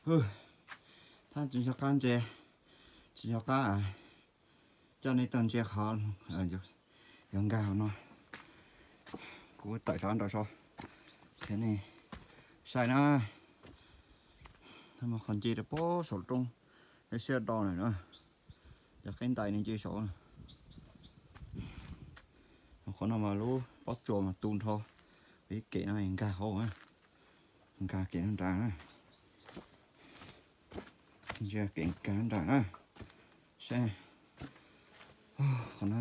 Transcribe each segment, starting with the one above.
Thab tsis nco qab ntsia, tsis nco qab coj nej tau ntsia qhov yuav nkag hauv no. Kuv tawm rov nraum so qhia nej saib na. Qhov nce rau pem saum roob, siab do na, cov qeb ntais no nce saud. Qhov no mas lub pob tsuas mas tu nrho, ib kem no nkag hauv, nkag kem no nrad na. Ntsia kem nkag nrad na. Saib, qhov no,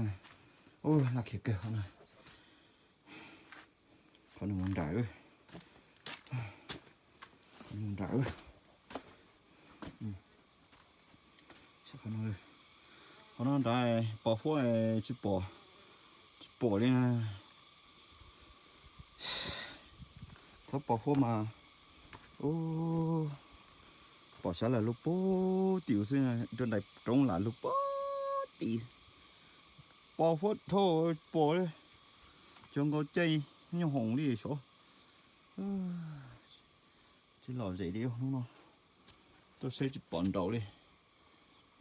ub, laj khiav kawg qhov no. Qhov no mus nram, mus nram. Qhov no nrad pos huab tsis pom, tsis pom li na. Txhob pos huab mas, ub, pom sab lawm lub puag tim xwb, rau nraim roob lam lub puag tim. Pos huab dhau pom li, cov nkaus caij nyuj hoom li saud. Tsis lom zem li hnub no, tuaj saib tsis pom nraum li.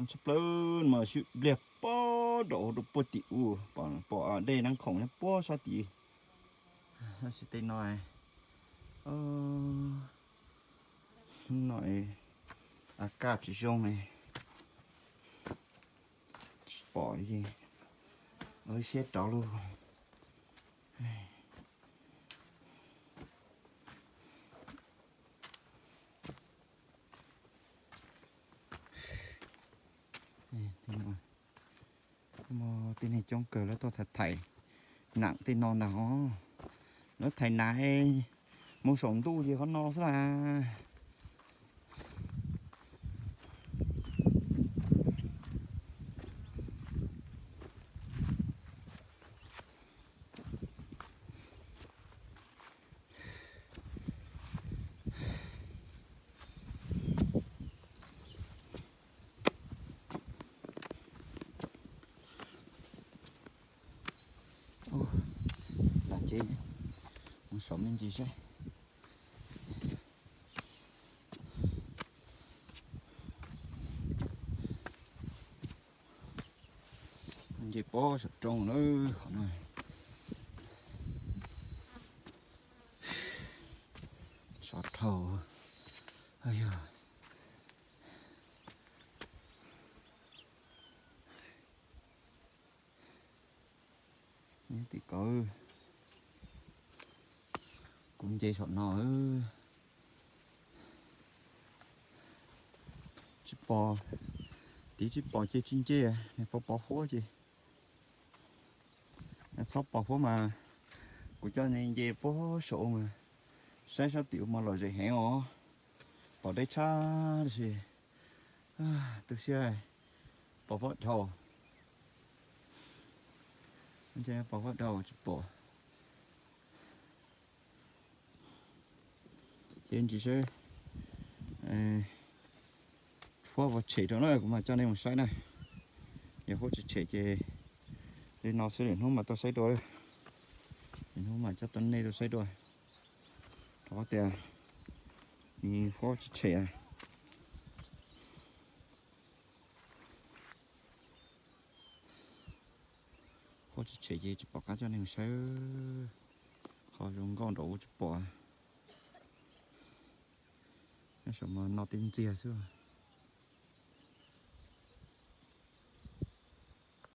Tshaj plaws mas sib npliag pob nraum rau puag tim u, pom dej Nab Khoom nyob puag sab tid. Tab sis tej no, hnub no a kaj tsis zoo, tsis pom, siab rov lug. Muaj tib neeg coob kawg lawv tuaj thaij thaij nam tej no ntag os. Lawv thaij nam mus saum ntuj ces qhov no xwb las. Lam ces mus saum me ntsis saib. Nce pob saum roob na, qhov no sov dhau. Yog tim ko, kuv nce saum no, tsis pom, tiv tsis pom ces tsis nce, pos pos huab ces txhob pos huab mas kuv coj nej nce puag saum mas saib sab tim ub mas lom zem heev os, pom deb tshaj tab sis tu siab, pos huab dhau, pos huab dhau tsis pom. Ces ntsis saib, huab puas tshem rau na kuv mam coj nej mus saib na. Yog huab tsis tshem ces li no xwb, lwm hnub mam tuaj saib dua, lwm hnub mam coj tau nej tuaj saib dua. Rau qhov tias nws huab tsis tshem. Huab tsis tshem ces tsis pom qab coj nej mus saib, qhov zoo nkauj nraum ub tsis pom. Nyob saum mas no tej ntxiag xwb.